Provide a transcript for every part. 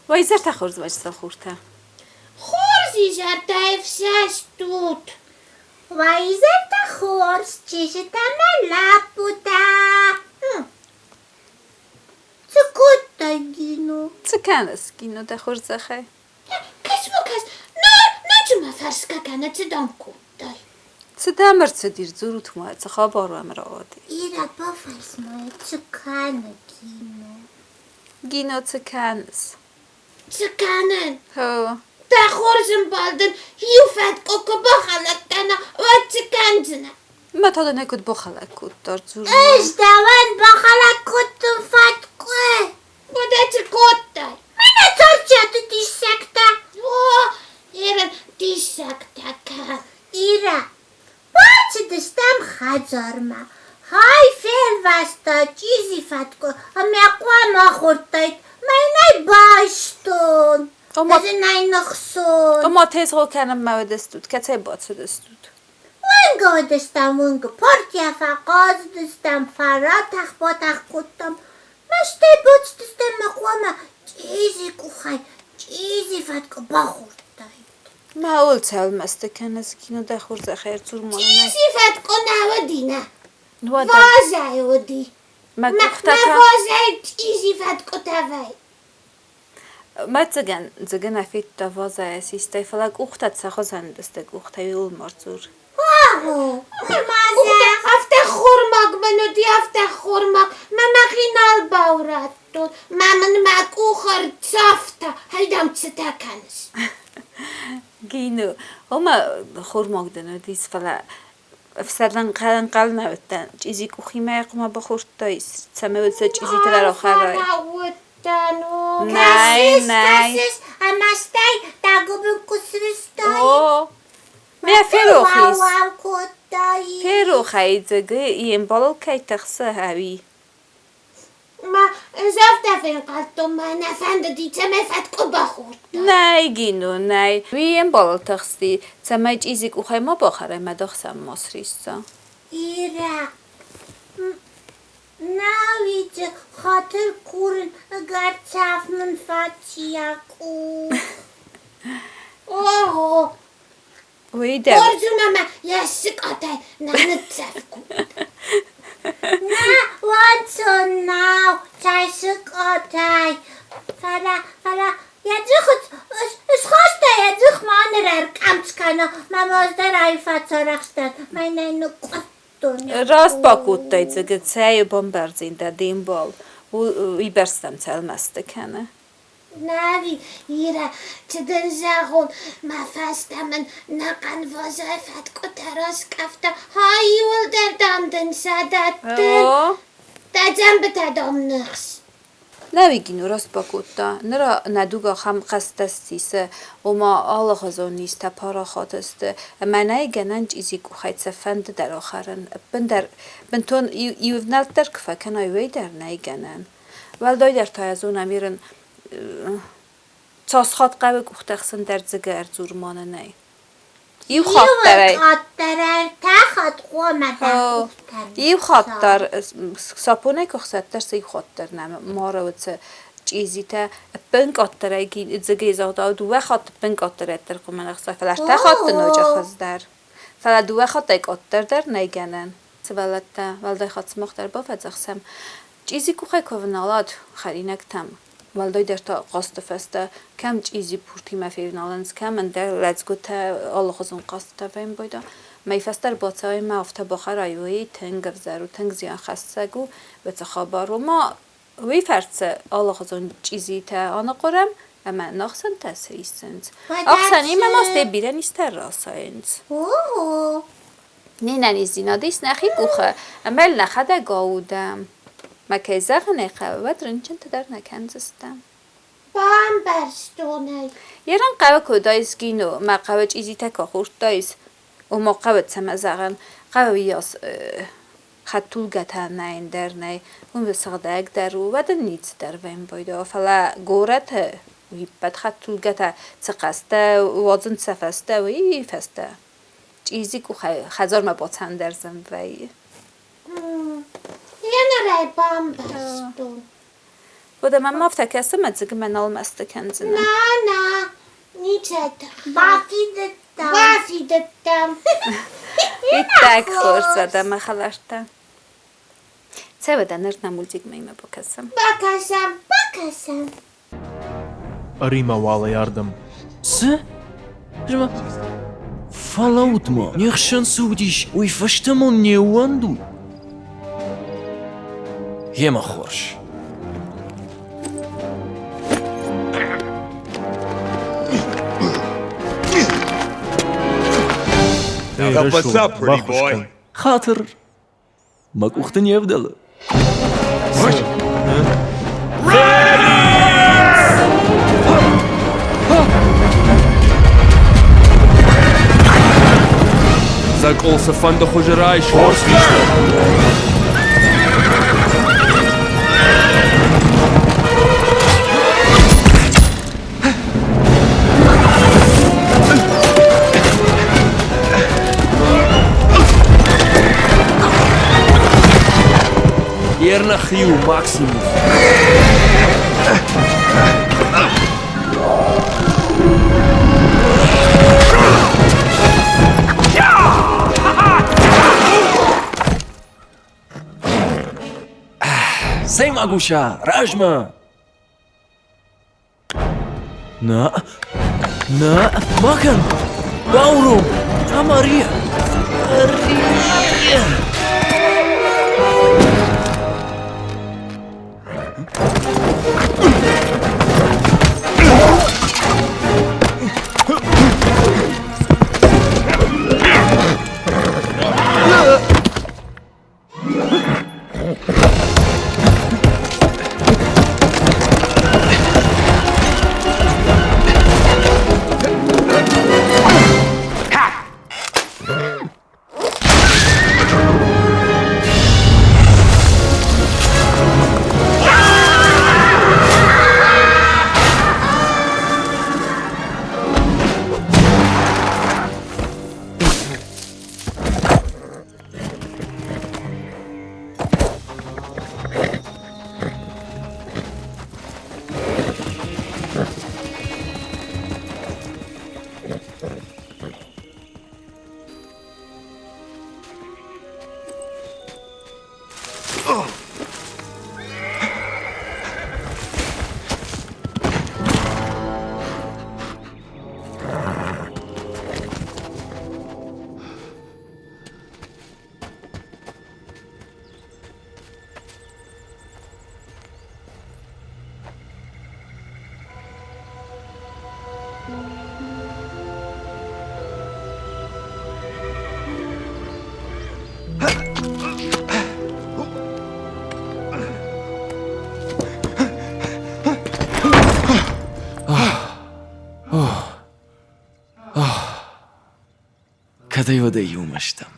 Уӕ изӕртӕ хорз, уӕ хуртӕ. Хорз изӕртӕ ӕфсӕстут. Уӕ изӕртӕ хорз, чызджытӕ мӕ лӕппутӕ. Цы кодтай, Гино? Цы кӕныс, Гино, дӕ хорзӕхӕй? Кӕс-ма, кӕс, ноджы ма фӕрсгӕ кӕны, цы дам кодтай? Цы дӕм ӕрцыди, дзурут ма, цы хабар уӕм рауади? Ирӕ, бафӕрс-ма йӕ, цы кӕны Гино? Гино, цы кӕныс? Цы кӕнын? Хо. Дӕ хорз ӕмбал дын иу фӕткъуы куы бахӕлӕг кӕна, уӕд цы кӕндзынӕ? Мӕ та дын ӕй куыд бахӕлӕг кодта, дзуры. Ӕз дӕуӕн бахӕлӕг кодтон фӕткъуы. Уӕдӕ цы кодтай? Мӕнӕ Царциаты диссӕгтӕ. О, Ирын диссӕгтӕ кӕн. Ирӕ, бацыдыстӕм хӕдзармӕ. Хай фелвӕста чъизи фӕткъуы ӕмӕ хъуамӕ ахордтаид. Мӕнӕй байстон. Ӕз ын ӕй ныхсон. Ома тезгъо кӕнынмӕ уыдыстут, кӕцӕй бацыдыстут? Уынгы уыдыстӕм, уынгы портийӕ фӕхъазыдыстӕм, фӕратӕх-батӕх кодтам. Мӕстӕй бацыдыстӕм мӕ хъуамӕ чъизи къухӕй чъизи фӕткъуы бахордтаид. Мӕуыл цӕуыл мӕсты кӕныс, кино дӕ хорзӕхӕй ӕрцур-ма. Чъизи фӕткъуы нӕ уыди, нӕ. Вазӕй уыди. Мӕ къухтӕ Мӕ вазӕй чъизи фӕткъуытӕ вӕй. Мӕццӕгӕн дзыгын афидта вазӕйӕ систай, фӕлӕ къухтӕ цӕхуызӕн уыдысты, къухтӕ иуыл ма рдзур. Афтӕ хормаг мын уыди, афтӕ хормаг, мӕ мӕхи нал баурӕдтон, мӕ мын мӕ къух ӕрцавта, хайдам цытӕ кӕныс? Гино, ома хормаг дын уыдис, фӕлӕ ӕфсӕрӕнхъӕл нӕ уыдтӕн, чъизи къухимӕ хъуамӕ бахордтаис, цӕмӕй уыд сӕ чъизитӕ дӕр ахӕрай. Нӕй, нӕй. Кӕсыс, ӕмӕ стӕй дӕ гуыбын куы срыстай. О, Мӕ ферох ис. Уау кодтай. Ферох ӕй дзыгы, йе мбалыл кӕй тыхсы, ӕви? Ма ӕз афтӕ фенхъӕлдтон, мӕ нӕ фӕндыди, цӕмӕй фӕткъуы бахордта. Нӕй, Гино, нӕй. Уый йе мбалыл тыхсти, цӕмӕй чъизи къухӕй ма бахӕрай мӕ дӕхцӕн ма срисса. Ирӕ, науиджы хатыр курын, ӕгӕр цӕф мын фӕци йӕ къух. О, Уый дӕр. Хорз у мӕ йӕ сыкъатӕй нӕ ныццӕф кодта. Нӕ, уанцон нӕу, цӕй сыкъатӕй. Фӕлӕ, фӕлӕ йӕ дзыхы схаста йӕ дзых ма ныр ӕркъӕмц кӕна, мӕ раздӕр ӕй фӕцарӕхстӕн, мӕнӕй ныкъкъуырдтон. Раст бакодтай, Дзыгы, цӕй бамбӕрзин дӕ де мбал, уыйбӕрц дӕм цӕлмӕсты кӕны. Нӕви, Ирӕ, цы дын зӕгъон, мӕ фӕстӕ мын нӕхъӕн вазӕй фӕткъуытӕ раскъӕфта, хай иуылдӕр, дам, дын сӕ дӕттын. Дӕ дзӕмбытӕ, дам, ныхс. Нӕуи Гино раст бакодта. Ныр нӕ дуг ахӕм хъӕстӕ ссисы, ома алыгъуызон низтӕ парахат сты, ӕмӕ нӕй гӕнӕн чъизи къухӕй цыфӕнды дӕр ахӕрын. Ӕппындӕр бынтон иувнӕлд дӕр куы фӕкӕнай, уый дӕр нӕй гӕнӕн. Уӕлдайдӕр та ӕз уынӕм ирын цас хатт хъӕуы къухтӕ хсын дӕр дзыгы ӕрдзурманы нӕй. Иу хатт дӕр ӕй. Къаддӕр ӕртӕ хатт хъуамӕ дӕ къухтӕ Иу хатт дӕр сапонӕй куы хсаддӕр, иу хатт дӕр нӕ маравыцы чъизитӕ ӕппын къаддӕрӕй дзыгы загъдау дыууӕ хатты ӕппын къаддӕрӕй дӕр хъуамӕ ӕхсай, фӕлӕ ӕртӕ хатты ноджы хуыздӕр. Фӕлӕ дыууӕ хаттӕй къаддӕр дӕр нӕй гӕнӕн. Сывӕллӕттӕ, уӕлдай хатт сымах дӕр бафӕдзӕхсӕм, Чъизи къухӕй куы ӕвналат хӕринӕгтӕм, уӕлдайдӕр та хъазты фӕстӕ, кӕм чъизи пуртимӕ февналынц, кӕм ӕндӕр лӕдзгуытӕ, алыгъуызон хъазтытӕ фембойда. Мӕй фӕстӕ ӕрбацӕуай мӕ афтӕ бахӕрай, уый тынг ӕвзӕр у, тынг зианхӕссӕг у, уыцы хабар у. Ма уый фӕрцы алыгъуызон чъизитӕ аныхъуырӕм ӕмӕ нӕхсӕнтӕ срисынц. Ӕхсӕнимӕ ма стӕй бирӕ низтӕ расайынц. О-о! Не нӕниздзинад ис нӕхи къухы, ӕмӕ йыл нӕхӕдӕг аудӕм. Мӕ кӕй зӕгъын ӕй хъӕуы, уӕд рынчынты дӕр нӕ кӕндзыстӕм. Бамбӕрстон ӕй. Ерын хъӕуы куы уыдаис кино, мӕ хъӕуы чъизитӕ куы хордтаис, ома хъӕуы цӕмӕ зӕгъын, хъӕуы уыйас хӕдтулгӕтӕ нӕй, ӕндӕр нӕй, уым сыгъдӕгдӕр у, уӕд ын ницы дӕр вӕййы, фӕлӕ горӕты уый ӕппӕт хӕдтулгӕтӕ цы хъӕстӕ уадзынц сӕ фӕстӕ, уый фӕстӕ чъизи къухӕй хӕдзармӕ бацӕндӕр зын вӕййы. Енырӕй бамбӕрстон. Уӕдӕ мӕм афтӕ кӕсы, мӕ дзыгмӕ нал мӕсты кӕндзынӕ. На, на, ницӕй тыххӕй. Бафидыдтам. Бафидыдтам. Иттӕг хорз уӕдӕ, мӕ хӕлӕрттӕ. Цӕй уӕдӕ ныр нӕ мультикмӕ имӕ бакӕсӕм. Бакӕсӕм, бакӕсӕм. Ӕри-ма уал ӕй ардӕм. Цы? Фӕлӕуут-ма, не хсӕн цы уыдис, уый фӕстӕ мыл не ууӕндут? Гъемӕ хорз. Эй, What's up, pretty баххуыс boy? кӕн. Хатыр. Мӕ къухты не вдӕлы. Дзӕкъул цыфӕнды хуызы райс. Хорз хистӕр. Ернахи у Максимус. Цӕй, Магуша, размӕ! Нӕ, нӕ, ма кӕн! Бауром! Амари! Ӕри! Кӕдӕй-уӕдӕй иумӕ стӕм.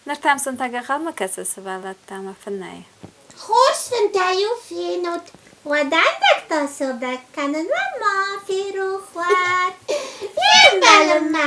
Ныр та сынтӕг ӕнхъӕлмӕ кӕсы сывӕллӕттӕм ӕмӕ фынӕй. Хорз фынтӕ-иу фенут. Уӕ дӕндӕгтӕ сыгъдӕг кӕнын уӕ ма ферох уӕд. Фембӕлынмӕ!